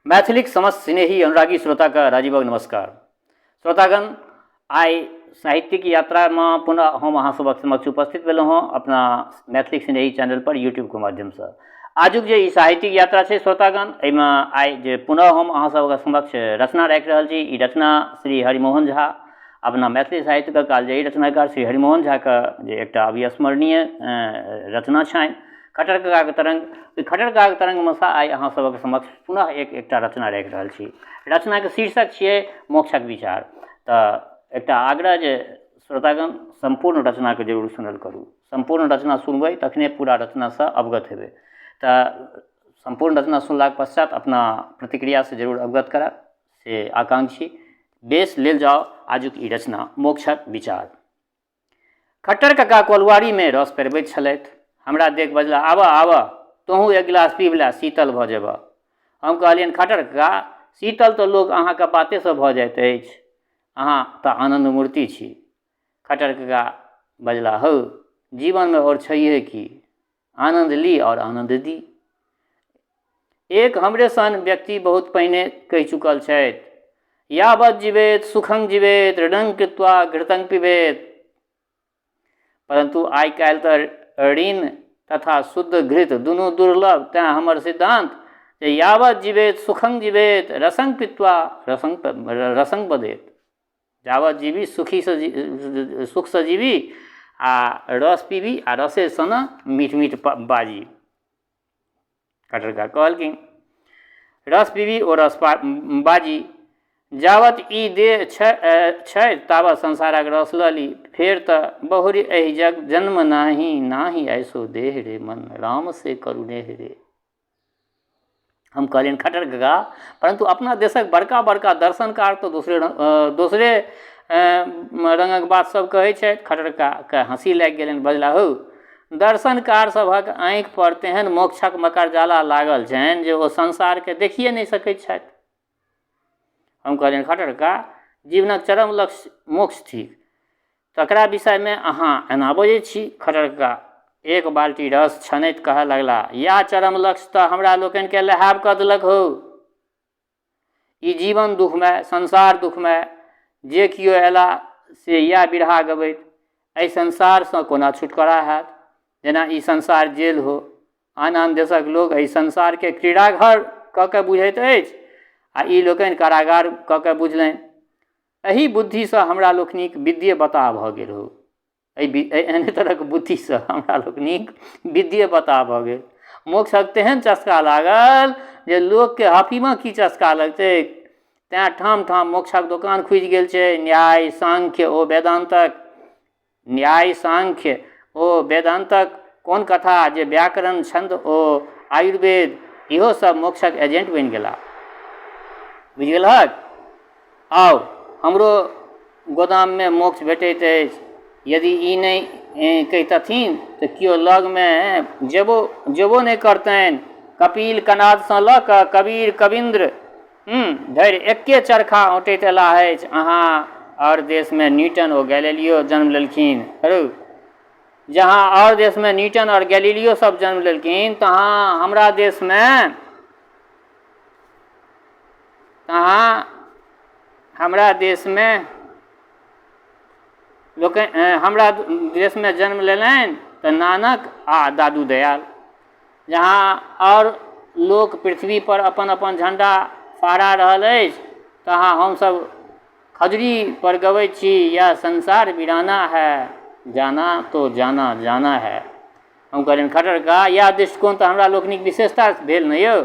मैथिलीक समस्त स्नेही अनुरागी श्रोताके राजीवक नमस्कार। श्रोतागण, आइ साहित्यिक यात्रामे पुनः हम अहाँ सभक समक्ष उपस्थित भेलहुँ हँ अपना मैथिलीक स्नेही चैनल पर यूट्यूबके माध्यमसँ। आजुक जे ई साहित्यिक यात्रा छै श्रोतागण, एहिमे आइ जे पुनः हम अहाँ सभक समक्ष रचना राखि रहल छी, ई रचना श्री हरिमोहन झा, अपना मैथिली साहित्यके कालजयी रचनाकार श्री हरिमोहन झाके जे एकटा अविस्मरणीय रचना छनि खट्टर ककाके तरङ्ग, ओहि खट्टर ककाके तरङ्गमे सँ आइ अहाँ सभक समक्ष पुनः एकटा रचना राखि रहल छी। रचनाके शीर्षक छियै मोक्षक विचार। तऽ एकटा आग्रह जे श्रोतागण सम्पूर्ण रचनाके जरूर सुनल करू। सम्पूर्ण रचना सुनबै तखने पूरा रचनासँ अवगत हेबै। तऽ सम्पूर्ण रचना सुनलाके पश्चात अपना प्रतिक्रियासँ जरूर अवगत करायब से आकांक्षी। बेस, लेल जाउ आजुक ई रचना मोक्षक विचार। खट्टर कका कोलुआरीमे रस पेरबैत छलथि। हमरा देख बजला, आबह आबह, तोहूँ एक गिलास पीब लए, शीतल भऽ जेबह। हम कहलियनि, खट्टर कका, शीतल तऽ लोक अहाँके बातेसँ भऽ जाइत अछि, अहाँ तऽ आनन्द मूर्ति छी। खट्टर कका बजला, हौ, जीवनमे आओर छैहे की, आनन्द ली आओर आनन्द दी। एक हमरे सन व्यक्ति बहुत पहिने कहि चुकल छथि, यावत जीवेत सुखं जीवेत ऋणं कृत्वा घृतं पिबेत। परंतु आइ काल्हि तऽ ऋण तथा शुद्ध घृत दुनू दुर्लभ, तेँ हमर सिद्धांत जे यावत जीवेत सुखं जीवेत रसं पीत्वा रसं रसं बदेत। जावत जीवी सुखीसँ सुखसँ जीवी आ रस पीबी आ रसेसँ ने मीठ मीठ बाजी। खट्टर कका कहलखिन, रस पीबी ओ रस बाजी, जावत ई देह छै तावत संसारक रस लऽ ली, फेर तऽ बहुरी एहि जग जन्म नाही, नाही ऐसो देह रे मन, राम से करू नेह रे। हम कहलियनि, खट्टर कका, परन्तु अपना देशक बड़का बड़का दर्शनकार तऽ दोसरे दोसरे रङ्गक बात सब कहै छथि। खट्टर ककाके हँसी लागि गेलनि, बजला, हौ, दर्शनकार सभक आँखि पर तेहन मोक्षक मकड़जाला लागल छनि जे ओ संसारके देखिए नहि सकैत छथि। हम कहलियनि, खट्टर कका, जीवनक चरम लक्ष्य मोक्ष थिक, तकरा विषयमे अहाँ एना बजै छी? खट्टर कका एक बाल्टी रस छनैत कहऽ लगला, इएह चरम लक्ष्य तऽ हमरा लोकनिके लहाब कऽ देलक हौ। ई जीवन दुखमय, संसार दुखमय, जे केओ अयला से इएह बिरहा गबैत, एहि संसारसँ कोना छुटकारा हैत? जेना ई संसार जेल हो। आन आन देशक लोक एहि संसारके क्रीड़ाघर कऽ कऽ बुझैत अछि आ ई लोकनि कारागार कऽ कऽ बुझलनि। एहि बुद्धिसँ हमरा लोकनिक विद्ये बताह भऽ गेल हो। एहि एहने तरहक बुद्धिसँ हमरा लोकनिक विद्ये बताह भऽ गेल। मोक्षक तेहन चस्का लागल जे लोकके हफीमक की चस्का लगतै, तेँ ठाम ठाम मोक्षक दोकान खुजि गेल छै। न्याय सांख्य ओ वेदान्तक, न्याय सांख्य ओ वेदान्तक कोन कथा जे व्याकरण छन्द ओ आयुर्वेद इहो सब मोक्षक एजेंट बनि गेला। बुझि गेलहक? आउ, हमरो गोदाममे मोक्ष भेटैत अछि। यदि ई नहि कहितथिन तऽ केओ लगमे जेबो जेबो नहि करतनि। कपिल कनादसँ लऽ कऽ कबीर कवीन्द्र धरि एक्के चरखा औंटैत अयलाह अछि। अहाँ आओर देशमे न्यूटन ओ गैलीलियो जन्म लेलखिन। रौ, जहाँ आओर देशमे न्यूटन आओर गैलीलियो सब जन्म लेलखिन तहाँ हमरा देशमे तहाँ हमरा देशमे लोकनि हमरा देशमे जन्म लेलनि तऽ नानक आ दादू दयाल। जहाँ आओर लोक पृथ्वीपर अपन अपन झण्डा फहरा रहल अछि तहाँ हमसभ खजुरीपर गबै छी, यह संसार वीराना है, जाना तो जाना जाना है। हम कहलियनि, खट्टर कका, इएह दृष्टिकोण तऽ हमरा लोकनिक विशेषता भेल ने यौ।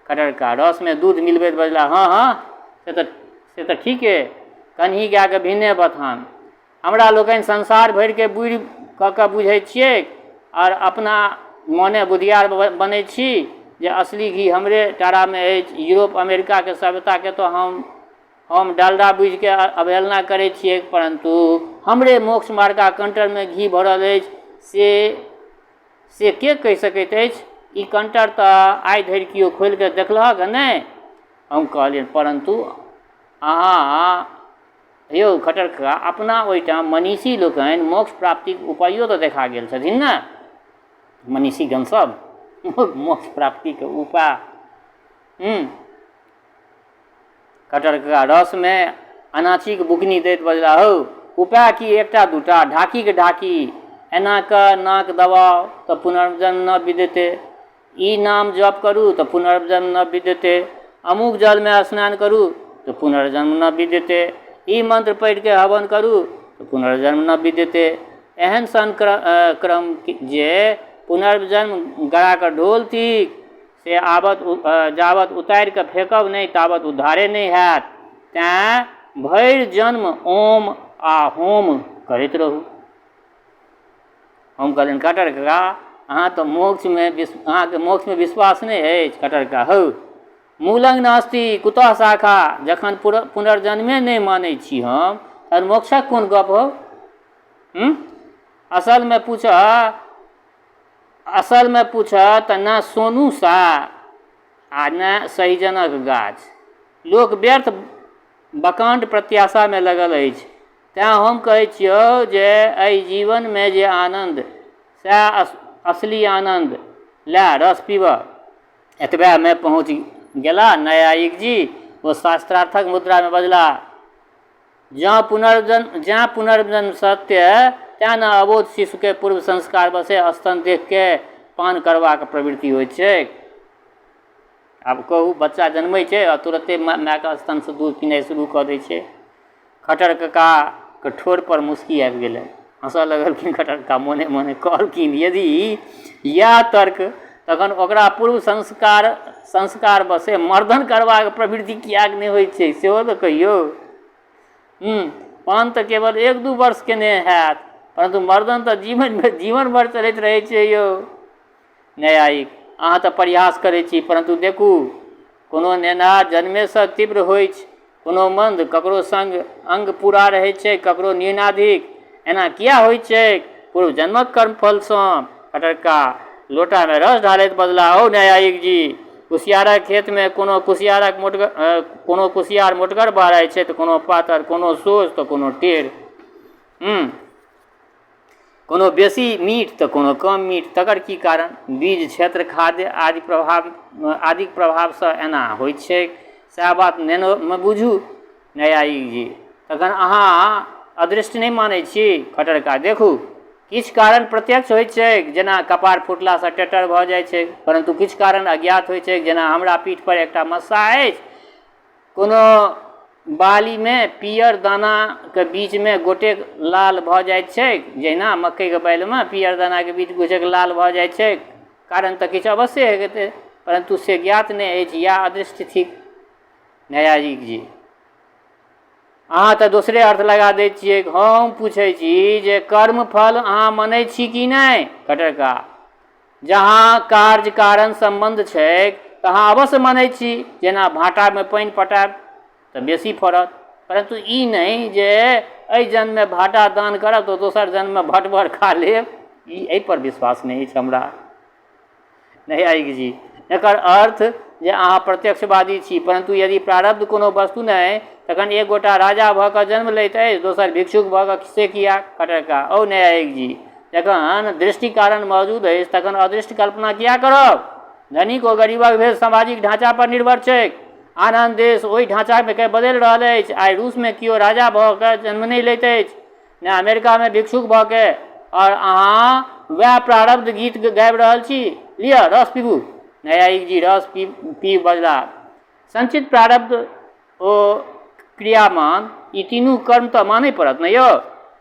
खट्टर कका रसमे दूध मिलबैत बजलाह, हँ हँ, से तऽ ठीके, कनही गायके भिन्ने बथान। हमरा लोकनि संसार भरिके बुड़ि कऽ कऽ बुझैत छियैक आओर अपना मने बुधियार बनैत छी जे असली घी हमरे टारामे अछि। यूरोप अमेरिकाके सभ्यताके तऽ हम डालडा बुझिके अवहेलना करैत छियैक, परन्तु हमरे मोक्ष मार्का कंटरमे घी भरल अछि से के कहि सकैत अछि? ई कंटर तऽ आइ धरि केओ खोलिके देखलहक नहि। हम कहलियनि, परन्तु अहाँ यौ खट्टर कका, अपना ओहिठाम मनीषी लोकनि मोक्ष प्राप्तिक उपायो तऽ देखा गेल छथिन ने? मनीषीगण सब मोक्ष प्राप्तिके उपाय। खट्टर कका रसमे अनाचीक बुकनी दैत बजलाह, हौ, उपाय की एकटा दूटा, ढाकीक ढाकी। एना कऽ नाक दबाउ तऽ पुनर्जन्म न विद्यते। ई नाम जप करू तऽ पुनर्जन्म न विद्यते। अमुक जलमे स्नान करू तऽ पुनर्जन्म न विद्यते। ई मंत्र पढ़िके हवन करू तऽ पुनर्जन्म न विद्यते। एहन सन क्रम जे पुनर्जन्म गड़ाके ढोल थिक से आबत जाबत उतारि कऽ फेकब नहि ताबत उद्धारे नहि हैत। तेँ भरि जन्म ओम आ होम करैत रहू। हम कहलियनि खट्टर कका अहाँ तऽ मोक्षमे अहाँके मोक्षमे विश्वास नहि अछि। खट्टर कका हौ मूलं नास्ति कुतः शाखा, जखन पुनर्जन्मे नहि मानै छी हम तखन मोक्षक कोन गप हौ। असलमे पूछह असलमे पूछह तऽ ने सोनू साह आ ने सहिजनक गाछ। लोक व्यर्थ बकाण्ड प्रत्याशामे लगल अछि। तेँ हम कहै छियौ जे एहि जीवनमे जे आनन्द सएह असली आनन्द। लएह रस पीबह। एतबेमे पहुँचि गेलाह नैयायिक जी। ओ शास्त्रार्थक मुद्रामे बजलाह, जँ पुनर्जन्म जँ पुनर्जन्म सत्य तेँ ने अबोध शिशुकेँ पूर्व संस्कार वशे स्तन देखिके पान करबाक प्रवृत्ति होइत छैक। आब कहू बच्चा जन्मै छै आ तुरते मायके स्तनसँ दूध पिनाइ शुरू कऽ दै छै। खट्टर ककाके ठोरपर मुस्की आबि गेलनि। हँसऽ लगलखिन खट्टर कका मोने मोने कहलखिन यदि इएह तर्क तखन ओकरा पूर्व संस्कार संस्कार बसे मर्दन करबाक प्रवृत्ति किएक नहि होइ छै सेहो तऽ कहियौ। पान तऽ केवल एक दू वर्ष केने हैत परन्तु मर्दन तऽ जीवन जीवन भरि चलैत रहै छै यौ। नैयायिक, अहाँ तऽ परिहास करै छी परन्तु देखू कोनो नेना जन्मेसँ तीव्र होइछ, कोनो मन्द, ककरो संग अङ्ग पूरा रहैत छैक, ककरो न्यूनाधिक। एना किएक होइत छैक? पूर्व जन्मक कर्मफलसँ। खट्टर कका लोटामे रस ढारैत बजलाह, हौ नैयायिक जी, कुसियारक खेतमे कोनो कुसियारक मोटगर कोनो कुसियार मोटगर बहराइत छै तऽ कोनो पातर, कोनो सोझ तऽ कोनो टेढ़। कोनो बेसी मीठ तऽ कोनो कम मीठ, तकर की कारण? बीज, क्षेत्र, खाद्य आदि प्रभाव आदिक प्रभावसँ एना होइत छैक। सएह बात नेनोमे बुझू। नैयायिक जी, तखन अहाँ अदृष्ट नहि मानै छी? खट्टर कका, देखू, किछु कारण प्रत्यक्ष होइत छैक, जेना कपार फुटलासँ टेटर भऽ जाइत छैक, परन्तु किछु कारण अज्ञात होइत छैक, जेना हमरा पीठपर एकटा मस्सा अछि, कोनो बालीमे पीयर दानाके बीचमे गोटेक लाल भऽ जाइत छैक, जहिना मकइके बालिमे पीयर दानाके बीच गोटेक लाल भऽ जाइत छैक, कारण तऽ किछु अवश्ये हेतै, परन्तु से ज्ञात नहि अछि, इएह अदृष्ट थिक। नैयायिक जी, अहाँ तऽ दोसरे अर्थ लगा दैत छियैक। हम पूछै छी जे कर्मफल अहाँ मानै छी कि नहि? खट्टर कका, जहाँ कार्य कारण सम्बन्ध छैक तहाँ अवश्य मानै छी। जेना भाँटामे पानि पटायब तऽ बेसी फड़त, परन्तु ई नहि जे एहि जन्ममे भाँटा दान करब तऽ दोसर जन्ममे भटबर खा लेब, ई एहिपर विश्वास नहि अछि हमरा। नैयायिक जी, एकर अर्थ जे अहाँ प्रत्यक्षवादी छी, परन्तु यदि प्रारब्ध कोनो वस्तु नहि तखन एक गोटा राजा भऽ कऽ जन्म लैत अछि, दोसर भिक्षुक भऽ कऽ, से किएक? खट्टर कका, औ नैयायिक जी, जखन दृष्टि कारण मौजूद अछि तखन अदृष्ट कल्पना किएक करब? धनिक ओ गरीबक भेद सामाजिक ढाँचा पर निर्भर छैक। आन आन देश ओहि ढाँचाके बदलि रहल अछि। आइ रूसमे केओ राजा भऽ कऽ जन्म नहि लैत अछि, ने अमेरिकामे भिक्षुक भऽ कऽ, आओर अहाँ वएह प्रारब्ध गीत गाबि रहल छी। लिअ रस पीबू। नैयायिक जी रस पीबि बजलाह, संचित, प्रारब्ध ओ क्रियामान ई तीनू कर्म तऽ मानहि पड़त ने यौ।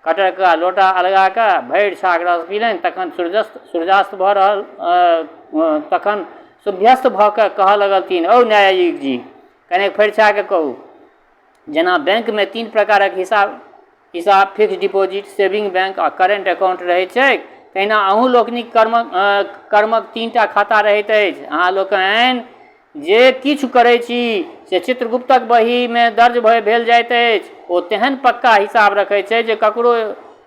खट्टर कका लोटा अलगा कऽ भरि छाक रस पीलनि। तखन सूर्यास्त सूर्यास्त भऽ रहल तखन सुभ्यस्त भऽ कऽ कहऽ लगलथिन, औ नैयायिक जी, कनेक फरिछा कऽ कहू। जेना बैंकमे तीन प्रकारक हिसाब हिसाब फिक्स्ड डिपॉजिट, सेविंग बैंक आ करेंट अकाउंट रहैत छैक, तहिना अहूँ लोकनिक कर्मक कर्मक तीनटा खाता रहैत अछि। अहाँ लोकनि जे किछु करैत छी से चित्रगुप्तक बहीमे दर्ज भेल जाइत अछि। ओ तेहन पक्का हिसाब रखैत छै जे ककरो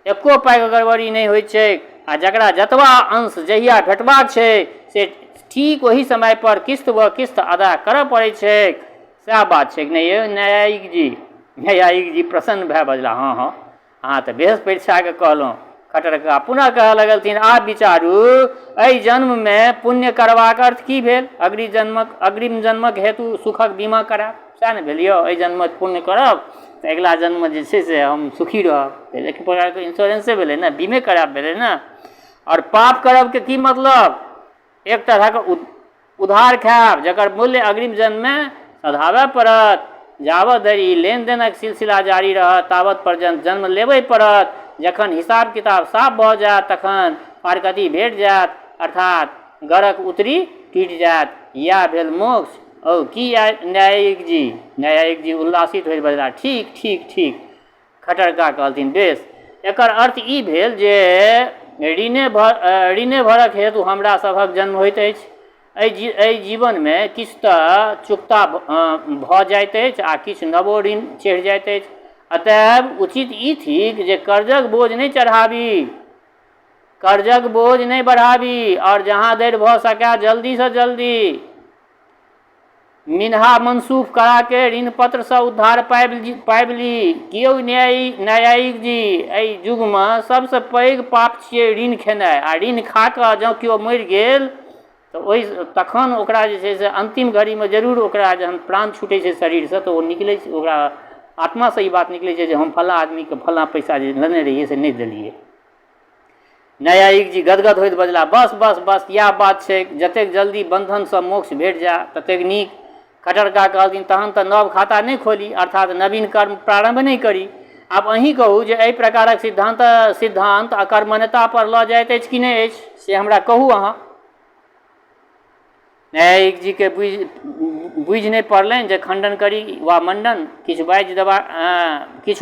एको पाइके गड़बड़ी नहि होइत छैक आ जकरा जतबा अंश जहिया भेटबाक छै से ठीक ओही समय पर किस्त व किस्त अदा करय पड़ैत छैक। सएह बात छैक ने यौ नैयायिक जी? नैयायिक जी प्रसन्न भए बजलाह, हँ हँ, अहाँ तऽ बेस परीक्षा कऽ कहलहुँ। खट्टर कका पुनः कहऽ लगलथिन, आब विचारू, एहि जन्ममे पुण्य करबाक अर्थ की भेल? अग्रिम जन्मक हेतु सुखक बीमा करायब, सएह ने भेल यौ। एहि जन्ममे पुण्य करब तऽ अगिला जन्ममे जे छै से हम सुखी रहब। एक प्रकारके इन्श्योरेंसे भेलै ने, बीमे करायब भेलै ने। आओर पाप करबके की मतलब? एक तरहक उधार खायब जकर मूल्य अग्रिम जन्ममे सधाबय पड़त। जाबत धरि ई लेनदेनक सिलसिला जारी रहत ताबत पर्यन्त जन्म लेबय पड़त। जखन हिसाब किताब साफ भऽ जायत तखन फारकती भेट जायत, अर्थात गरक उतरी टूटि जायत। इएह भेल मोक्ष। औ की न्यायिक जी? न्यायिक जी उल्लासित होइत बजलाह, ठीक, ठीक, ठीक। खट्टर कका कहलथिन, बेस, एकर अर्थ ई भेल जे ऋणे भरक हेतु हमरा सभक जन्म होइत अछि। एहि जीवनमे किछु तऽ चुकता भऽ जाइत अछि आ किछु नवो ऋण चढ़ि जाइत अछि। अतएव उचित ई थिक जे कर्जक बोझ नहि चढ़ाबी, कर्जक बोझ नहि बढ़ाबी आओर जहाँ धरि भऽ सकए जल्दीसँ जल्दी मिनहा मनसूफ कराके ऋणपत्रसँ उद्धार पाबि ली। कियो न्यायिक जी, एहि युगमे सबसँ पैघ पाप छियै ऋण खेनाइ आ ऋण खा कऽ जँ केओ मरि गेल तऽ ओहि तखन ओकरा जे छै से अन्तिम घड़ीमे जरूर ओकरा जहन प्राण छूटै छै शरीरसँ तऽ ओ निकलै छै, ओकरा आत्मासँ ई बात निकलै छै जे हम फलाँ आदमीके फलाँ पैसा जे लेने रहियै से नहि देलियै। नैयायिक जी गदगद होइत बजलाह, बस, बस, बस, इएह बात छैक। जतेक जल्दी बन्धनसँ मोक्ष भेट जाय ततेक नीक। खट्टर कका कहलथिन, तहन तऽ नव खाता नहि खोली, अर्थात नवीन कर्म प्रारम्भ नहि करी। आब अहीं कहू जे एहि प्रकारक सिद्धान्त अकर्मण्यता पर लऽ जाइत अछि कि नहि अछि, से हमरा कहू अहाँ। नैयायिक जीके बुझि नहि पड़लनि जे खण्डन करी वा मण्डन। किछु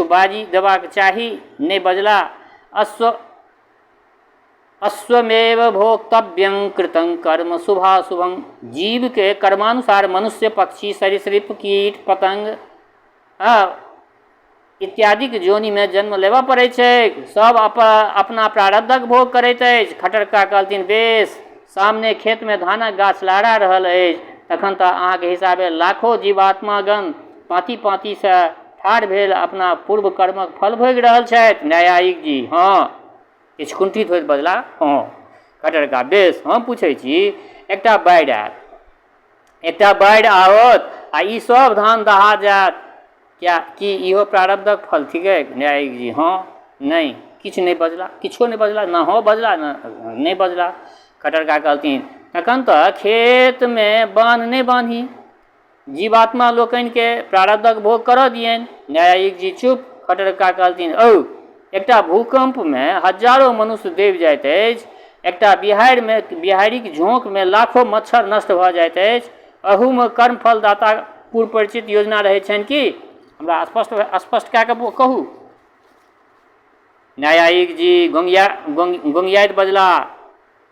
बाजि देबाक चाही, नहि बजलाह। अश्वमेव भोक्तव्यं कृतं कर्म शुभाशुभं। जीवके कर्मानुसार मनुष्य, पक्षी, सरीसृप, कीट पतंग इत्यादिक योनिमे जन्म लेबऽ पड़ैत छैक। सब अपना प्रारब्धक भोग करैत अछि। खट्टर कका कहलथिन, बेस, सामने खेतमे धानक गाछ लहरा रहल अछि, तखन तऽ अहाँके हिसाबे लाखो जीवात्मागण पाँति पाँतिसँ ठाढ़ भेल अपना पूर्व कर्मक फल भोगि रहल छथि। नैयायिक जी, हँ। किछु कुंठित होइत बजलाह, हँ। खट्टर कका, बेस, हम पूछैत छी, एकटा बाढ़ि आयत, एकटा बाढ़ि आओत आ ई सब धान दहा जायत, क्या की इहो प्रारब्धक फल थिकैक? न्यायिक जी, हँ, नहि। किछु नहि बजला, किछो नहि बजला, ने हँ बजला ने नहि बजला। खट्टर कका कहलथिन, तखन तऽ खेतमे बान्ह नहि बान्ही, जीवात्मा लोकनिके प्रारब्धक भोग करऽ दियनि। न्यायिक जी चुप। खट्टर कका कहलथिन, औ, एकटा भूकम्पमे हजारो मनुष्य दबि जाइत अछि, एकटा बिहाड़िक झोंकमे लाखो मच्छर नष्ट भऽ जाइत अछि, अहूमे कर्मफलदाता पूर्व परिचित योजना रहैत छनि की? हमरा स्पष्ट कए कऽ कहू। न्यायिक जी गोंगियाइत बजलाह,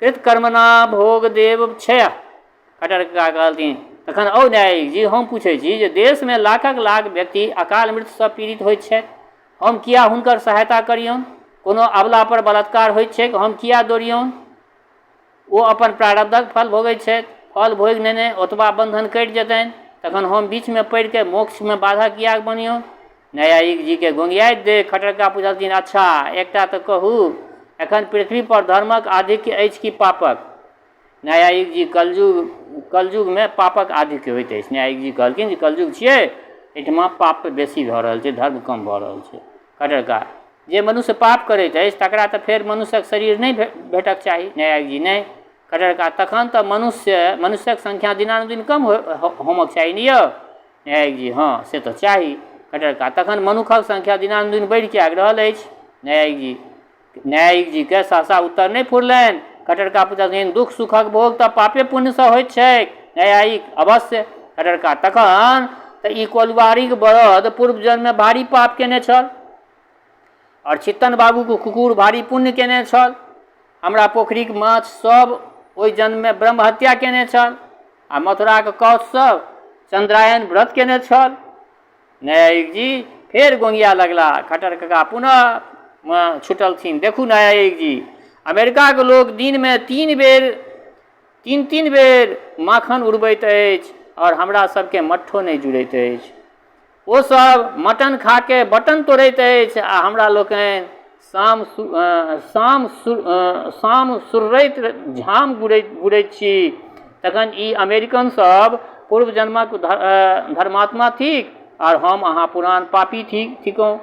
कृतकर्मणा भोग देव क्षय। खट्टर कका कहलथिन, तखन औ न्यायिक जी, हम पूछैत छी जे देशमे लाखक लाख व्यक्ति अकाल मृत्युसँ पीड़ित होइत छथि, हम किया हुनकर सहायता करियौन? कोनो अबला पर बलात्कार होइत छैक, हम किया दौड़ियौन? ओ अपन प्रारब्धक फल भोगैत छथि, फल भोगि नेने ओतबा बन्धन कटि जेतनि, तखन हम बीचमे पड़िके मोक्षमे बाधा किएक बनियौन? नैयायिक जीके गोंगियाइत देख खट्टर कका पुछलथिन, अच्छा, एकटा तऽ कहू, एखन पृथ्वी पर धर्मक आधिक्य अछि कि पापक? नैयायिक जी, कलयुगमे पापक आधिक्य होइत अछि। नैयायिक जी कहलखिन जे कलयुग छियै, एहिठमा पाप बेसी भऽ रहल छै, धर्म कम भऽ रहल छै। खट्टर कका, जे मनुष्य पाप करैत अछि तकरा तऽ फेर मनुष्यक शरीर नहि भेटक चाही। नैयायिक जी, नहि। खट्टर कका, तखन तऽ मनुष्यक संख्या दिनानुदिन कम होमक चाही ने यौ? नैयायिक जी, हँ, से तऽ चाही। खट्टर कका, तखन मनुखक संख्या दिनानुदिन बढ़ि किएक रहल अछि? नैयायिक जीके सहसा उत्तर नहि फुरलनि। खट्टर कका पुछलथिन, दुख सुखक भोग तऽ पापे पुण्यसँ होइत छैक। नैयायिक, अवश्य। खट्टर कका, तखन तऽ ई कोलुआरीक बड़द पूर्व जन्ममे भारी पाप केने छल आओर छित्तन बाबूके कुकुर भारी पुण्य केने छल। हमरा पोखरिक माछ सब ओहि जन्ममे ब्रह्म हत्या केने छल आ मथुराक कौछ सब चन्द्रायण व्रत केने छल। नैयायिक जी फेर गोंगिया लगला। खट्टर कका पुनः छुटलथिन, देखू नैयायिक जी, अमेरिकाक लोक दिनमे तीन तीन बेर माखन उड़बैत अछि आओर हमरा सबके मट्ठो नहि जुड़ैत अछि। ओ सब मटन खाके बटन तोड़ैत अछि आ हमरा लोकनि साम सुर्रैत झाम गुड़ैत छी। तखन ई अमेरिकन सब पूर्व जन्मक धर्मात्मा थिक आओर हम अहाँ पुरान पापी थिकहुँ।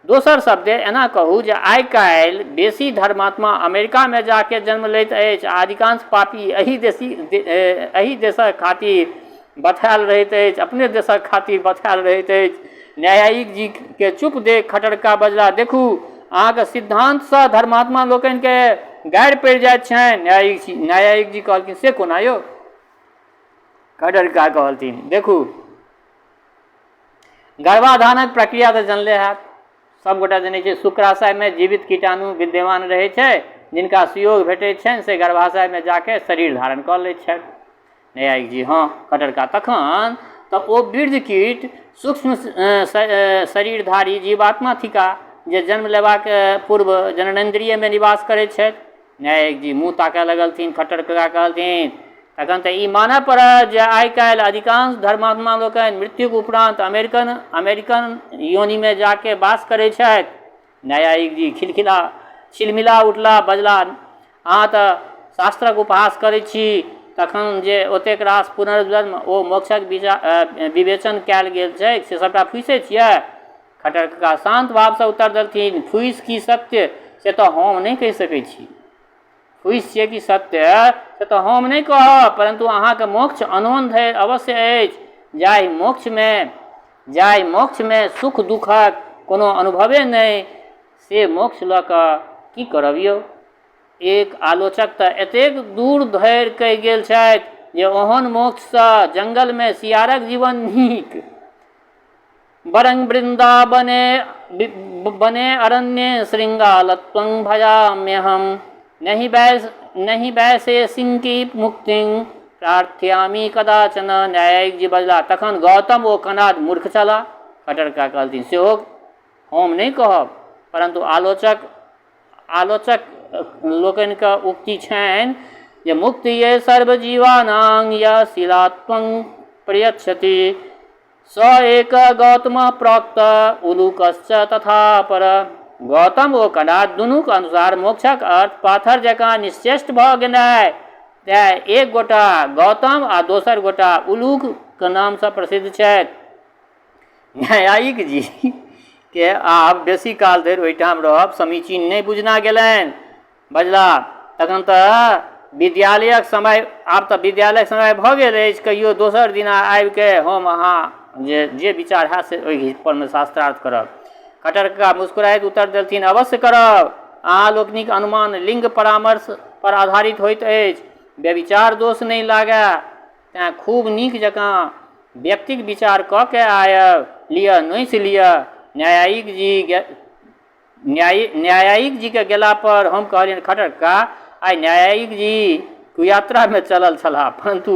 दोसर शब्दे एना कहू जे आइ काल्हि बेसी धर्मात्मा अमेरिकामे जाके जन्म लैत अछि आ अधिकांश पापी एहि देशक खातिर बथायल रहैत अछि, अपने देशक खातिर बथायल रहैत अछि। न्यायायिक जीके चुप देख खट्टर कका बजलाह, देखू, अहाँक सिद्धान्तसँ धर्मात्मा लोकनिकेँ गारि पड़ि जाइत छनि। न्यायायिक जी कहलखिन, से कोना यौ? खट्टर कका कहलथिन, देखू, गर्भाधानक प्रक्रिया तऽ जनले हैत। सभगोटा जनै छै, शुक्राशयमे जीवित कीटाणु विद्यमान रहै छै, जिनका सुयोग भेटै छनि से गर्भाशयमे जाके शरीर धारण कऽ लैत छथि। न्यायिक जी, हँ। खट्टर कका, तखन तऽ ओ वृद्ध कीट सूक्ष्म शरीरधारी जीवात्मा थिका जे जन्म लेबाक पूर्व जननेन्द्रियमे निवास करैत छथि। न्यायिक जी मुँह ताकय लगलथिन। खट्टर कका कहलथिन, तखन तऽ ई मानय पड़त जे आइ काल्हि अधिकांश धर्मात्मा लोकनि मृत्युक उपरान्त अमेरिकन योनिमे जाके वास करैत छथि। न्यायिक जी खिलखिला छिलमिला उठला, बजला, अहाँ तऽ शास्त्रक उपहास करैत छी। तखन जे ओतेक रास पुनर्जन्म ओ मोक्षक विवेचन कयल गेल छैक से सभटा फूसे छियै? खट्टर कका शान्त भावसँ उत्तर देलथिन, फूसि कि सत्य से तऽ हम नहि कहि सकैत छी। फूसि छियै कि सत्य से तऽ हम नहि कहब, परन्तु अहाँके मोक्ष अनोन धरि अवश्य अछि। जाहि मोक्षमे सुख दुःखक कोनो अनुभवे नहि, से मोक्ष लऽ कऽ की करब यौ? एक आलोचक तऽ एतेक दूर धरि कहि गेल छथि जे ओहन मोक्षसँ जंगलमे सियारक जीवन नीक। वरं वृन्दावने वने अरण्ये शृंगालत्वं भजाम्यहं नहि वैशेषिकी मुक्तिं प्रार्थयामि कदाचन। न्यायिक जी बजला, तखन गौतम ओ कनाद मूर्ख छलाह? खट्टर कका कहलथिन, सेहो हम नहि कहब, परन्तु आलोचक लोकनिक उक्ति छनि जे मुक्ति ये सर्वजीवानां य शिलात्वं प्रयच्छति स एक गौतम प्रोक्त उलूकश्च तथा पर। गौतम ओ कनाद दुनूक अनुसार मोक्षक अर्थ पाथर जकाँ निश्चेष्ट भऽ गेनाइ। तेँ एक गोटा गौतम आ दोसर गोटा उलूक नामसँ प्रसिद्ध छथि। न्यायिक जी के आब बेसी काल धरि ओहिठाम रहब समीचीन नहि बुझना गेलनि। बजलाह, तखन तऽ विद्यालयक समय आब तऽ विद्यालयक समय भऽ गेल अछि। कहियो दोसर दिना आबिके हम अहाँ जे जे विचार हैत से ओहि परमे शास्त्रार्थ करब। खट्टर कका मुस्कुराइत उत्तर देलथिन, अवश्य करब। अहाँ लोकनिक अनुमान लिंग परामर्श पर आधारित होइत अछि। व्यभिचार दोष नहि लागय तेँ खूब नीक जकाँ व्यक्तिक विचार कऽ के आयब। लिअ, नोसि लिअ। न्यायायिक जीके गेला पर हम कहलियनि, खट्टर कका, आइ न्यायायिक जी कुयात्रामे चलल छलाह, परन्तु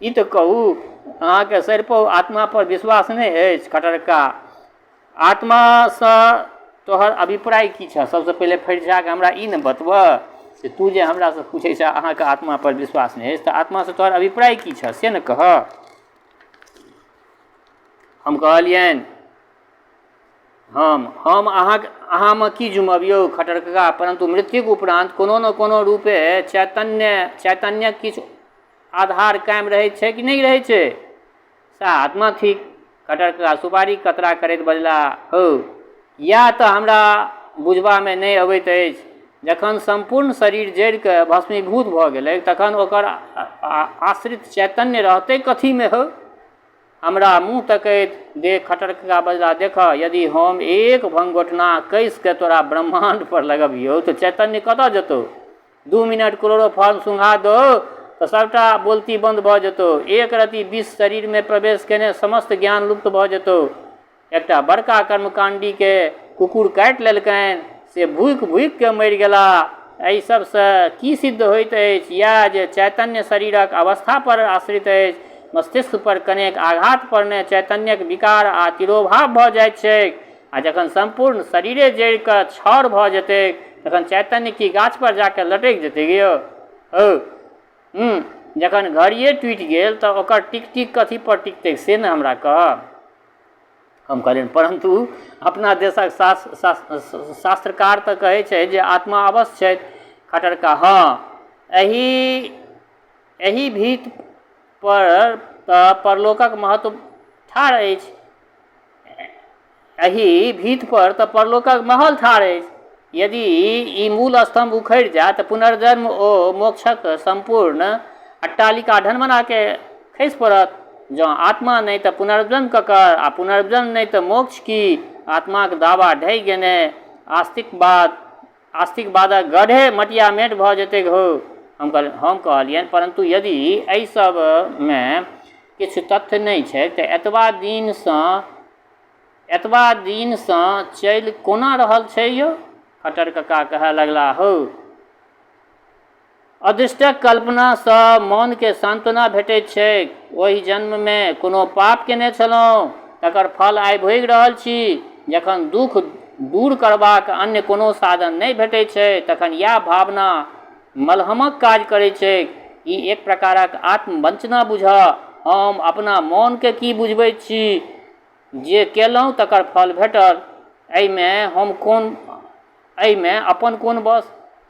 ई तऽ कहू, अहाँके सरिपहुँ आत्मा पर विश्वास नहि अछि? खट्टर कका, आत्मासँ तोहर अभिप्राय की छह? सबसँ पहिले फरिछा कऽ हमरा ई ने बतबह जे तू जे हमरासँ पूछै छह अहाँके आत्मा पर विश्वास नहि अछि, तऽ आत्मासँ तोहर अभिप्राय की छह से ने कहह। हम कहलियनि, हम अहाँमे की जुमबियौ खट्टर कका, परन्तु मृत्युक उपरान्त कोनो ने कोनो रूपे चैतन्यक किछु आधार कायम रहैत छै कि नहि रहैत छै? सएह आत्मा थिक। खट्टर कका सुपारी कतरा करैत बजलाह, हौ, इएह तऽ हमरा बुझबामे नहि अबैत अछि। जखन सम्पूर्ण शरीर जरि कऽ भस्मीभूत भऽ गेलैक तखन ओकर आश्रित चैतन्य रहतै कथीमे हौ? हमरा मुँह तकैत देख खट्टर कका बजलाह, देखह, यदि हम एक भंगोटना कसि कऽ तोरा ब्रह्माण्ड पर लगबियौ तऽ चैतन्य कतऽ जेतौ? 2 मिनट क्लोरोफॉर्म सुंघा दौ तऽ सभटा बोलती बन्द भऽ जेतौ। एक रति विष शरीरमे प्रवेश केने समस्त ज्ञान लुप्त भऽ जेतौ। एकटा बड़का कर्मकाण्डीके कुकुर काटि लेलकनि से भूकि भूकि कऽ मरि गेलाह। एहि सभसँ की सिद्ध होइत अछि? इएह जे चैतन्य शरीरक अवस्था पर आश्रित अछि। मस्तिष्क पर कनेक आघात पड़ने चैतन्यक विकार आ तिरोभाव भऽ जाइत छैक आ जखन सम्पूर्ण शरीरे जरि कऽ छाउर भऽ जेतैक तखन चैतन्य की गाछ पर जा कऽ लटकि जेतैक यौ? हौ, जखन घड़िए टूटि गेल तऽ ओकर टिकटिक कथी पर टिकतैक से ने हमरा कहह। हम कहलियनि, परन्तु अपना देशक शास्त्रकार तऽ कहै छै जे आत्मा अवश्य छथि। खट्टर कका, हँ, एहि भीत पर तऽ परलोकक महत्व ठाढ़ अछि। एहि भीतपर तऽ परलोकक महल ठाढ़ अछि। यदि ई मूल स्तम्भ उखड़ि जाय तऽ पुनर्जन्म ओ मोक्षक सम्पूर्ण अट्टालिका ढनमनाके खसि पड़त। जँ आत्मा नहि तऽ पुनर्जन्म ककर आ पुनर्जन्म नहि तऽ मोक्ष की? आत्माक दावा ढहि गेने आस्तिकवाद आस्तिकवादक गढ़े मटियामेट भऽ जेतैक हौ। हम कहलियनि, परन्तु यदि एहि सभमे किछु तथ्य नहि छैक तऽ एतबा दिनसँ चलि कोना रहल छै यौ? खट्टर कका कहय लगलाह, हौ, अदृष्टक कल्पनासँ मोनकेँ सान्त्वना भेटैत छैक। ओहि जन्ममे कोनो पाप केने छलहुँ, तकर फल आइ भोगि रहल छी। जखन दुख दूर करबाक अन्य कोनो साधन नहि भेटैत छैक, तखन इएह भावना मलहमक काज करैत छैक। ई एक प्रकारक आत्मवंचना बुझह। हम अपना मोनकेँ की बुझबैत छी? जे केलहुँ तकर फल भेटल। एहिमे हम कोन एहिमे अपन कोन वश?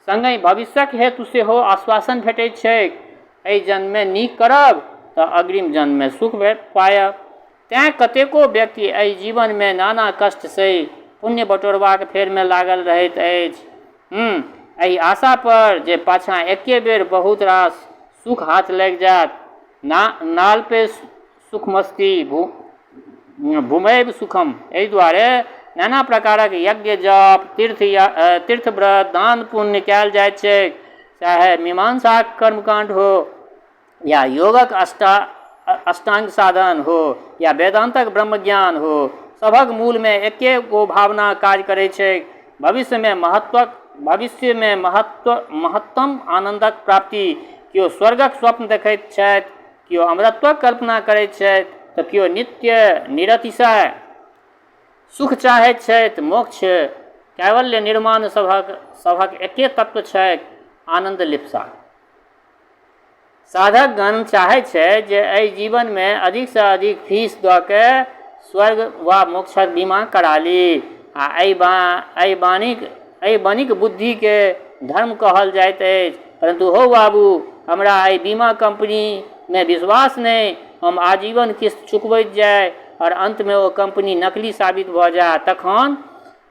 संगहि भविष्यक हेतु सेहो आश्वासन भेटैत छैक। एहि जन्ममे नीक करब तँ अग्रिम जन्ममे सुख पायब। तेँ कतेको व्यक्ति एहि जीवनमे नाना कष्ट सहि पुण्य बटोरबाक फेरमे लागल रहैत अछि। एहि आशा पर जे पाछाँ एके बेर बहुत रास सुख हाथ लागि जायत। नाल्पे सुखमस्ति भूमैव सुखम। एहि दुआरे नाना प्रकारक यज्ञ, जप, तीर्थ, तीर्थव्रत, दान पुण्य कयल जाइत छैक। चाहे मीमांसाक कर्मकाण्ड हो या योगक अष्टांग साधन हो या वेदान्तक ब्रह्मज्ञान हो, सभक मूलमे एके गो भावना काज करैत छैक, भविष्यमे महत्तम आनन्दक प्राप्ति। केओ स्वर्गक स्वप्न देखैत छथि, केओ अमरत्वक कल्पना करैत छथि तऽ केओ नित्य निरतिशय सुख चाहैत छथि। मोक्ष, कैवल्य, निर्माण सभक सभक एके तत्व छैक, आनन्द लिप्सा। साधकगण चाहैत छथि जे एहि जीवनमे अधिकसँ अधिक फीस दऽ कऽ स्वर्ग वा मोक्षक बीमा करा ली आ एहि बनिक बुद्धिकेँ धर्म कहल जाइत अछि। परन्तु हौ बाबू, हमरा एहि बीमा कम्पनीमे विश्वास नहि। हम आजीवन किस्त चुकबैत जाइ आओर अन्तमे ओ कम्पनी नकली साबित भऽ जाय, तखन?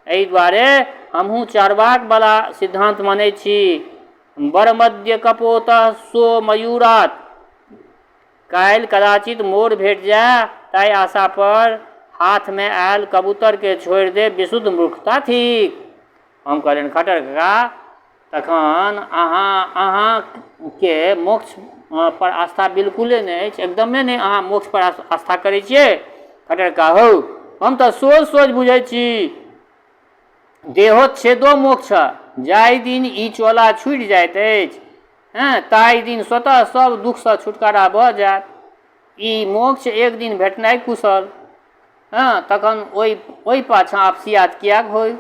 एहि दुआरे हमहूँ चार्वाकवला सिद्धान्त मानैत छी, बरमद्य कपोतः सो मयूरात। काल्हि कदाचित मोर भेट जाय ताहि आशा पर हाथमे आयल कबूतरकेँ छोड़ि देब विशुद्ध मूर्खता थिक। हम कहलियनि, खट्टर कका, तखन अहाँकेँ मोक्ष पर आस्था बिल्कुले नहि अछि? एकदमे नहि अहाँ मोक्ष पर आस्था करै छियै? खट्टर कका, हौ, हम तऽ सोझ-सोझ बुझैत छी। देहोच्छेदो मोक्ष। जाहि दिन ई चोला छूटि जाइत अछि, ताहि दिन स्वतः सभ दुःखसँ छुटकारा भऽ जायत। ई मोक्ष एक दिन भेटनाइ कुशल। तखन ओहि पाछाँ अपसियात किएक होइ?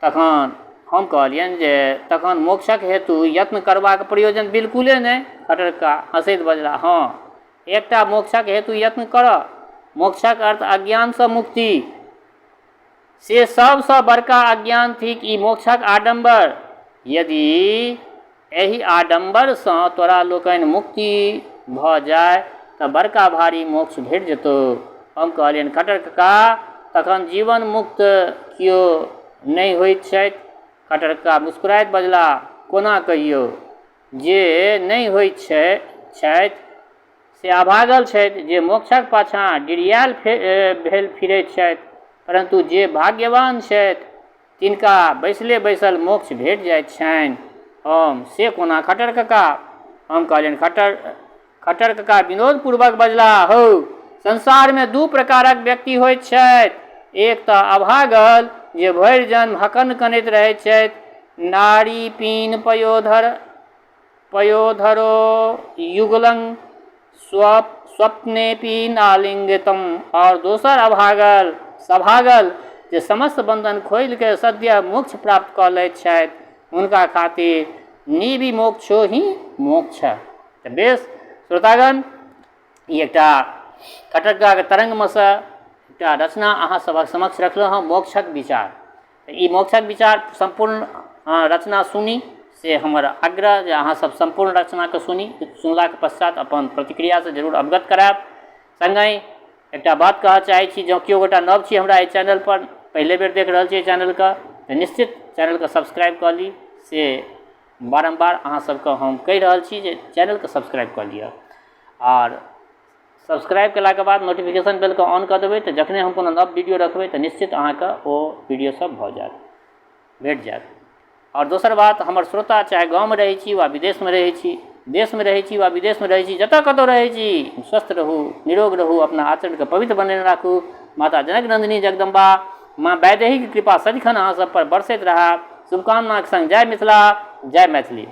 तखन हम कहलियनि जे तखन मोक्षक हेतु यत्न करबाक प्रयोजन बिल्कुले नहि। खट्टर कका हँसैत बजलाह, हँ, एकटा मोक्षक हेतु यत्न करह। मोक्षक अर्थ अज्ञानसँ मुक्ति। से सभसँ बड़का अज्ञान थिक ई मोक्षक आडम्बर। यदि एहि आडम्बरसँ तोरा लोकनि मुक्ति भऽ जाय तऽ बड़का भारी मोक्ष भेटि जेतौ। हम कहलियनि, खट्टर कका, तखन जीवन मुक्त केओ नहि होइत छथि? खट्टर कका मुस्कुराइत बजलाह, कोना कहियौ? जे नहि होइत छथि से अभागल छथि जे मोक्षक पाछाँ डिरियायल भेल फिरैत छथि, परन्तु जे भाग्यवान छथि तिनका बैसले-बैसल मोक्ष भेटि जाइत छनि। हम, से कोना खट्टर कका? हम कहलियनि, खट्टर कका विनोदपूर्वक बजलाह, हौ, संसारमे दू प्रकारक व्यक्ति होइत छथि। एक तँ अभागल जे भरि जन्म हकन्न कनैत रहैत छथि, नारी पीन पयोधर पयोधरो युगलं स्वप्नेपि नालिंगितम, आओर दोसर अभागल सभागल जे समस्त बंधन खोलि के सद्यः मोक्ष प्राप्त कऽ लैत छथि, हुनका खातिर निविमोक्षो ही मोक्ष। तऽ बेस श्रोतागण, ई एकटा खट्टर ककाके तरङ्गमे सँ एकटा रचना अहाँ सभक समक्ष रखलहुँ हँ, मोक्षक विचार। तऽ ई मोक्षक विचार सम्पूर्ण रचना सुनी से हमर आग्रह जे अहाँ सब सम्पूर्ण रचनाके सुनी। सुनलाके पश्चात अपन प्रतिक्रियासँ जरूर अवगत करायब। सङ्गहि एकटा बात कहऽ चाहै छी जँ केओ गोटा नव छी हमरा एहि चैनलपर, पहिले बेर देख रहल छी एहि चैनलके, तऽ निश्चित चैनलके सब्सक्राइब कऽ ली। से बारम्बार अहाँ सबके हम कहि रहल छी जे चैनलके सब्सक्राइब कऽ लिअ, आओर सब्सक्राइब केलाके बाद नोटिफिकेशन बेलके ऑन कऽ देबै, तऽ जखने हम कोनो नव वीडियो रखबै तऽ निश्चित अहाँके ओ वीडियो सब भऽ जायत, भेट जायत। आओर दोसर बात, हमर श्रोता चाहे गाँवमे रहै छी वा विदेशमे रहै छी, देशमे रहै छी वा विदेशमे रहै छी, जतऽ कतौ रहै छी, स्वस्थ रहू, निरोग रहू, अपना आचरणके पवित्र बनेने राखू। माता जनक नन्दिनी जगदम्बा माँ वैदेहीके कृपा सदिखन अहाँ सब पर बरसैत रहए, शुभकामनाके सङ्ग। जय मिथिला, जय मैथिली।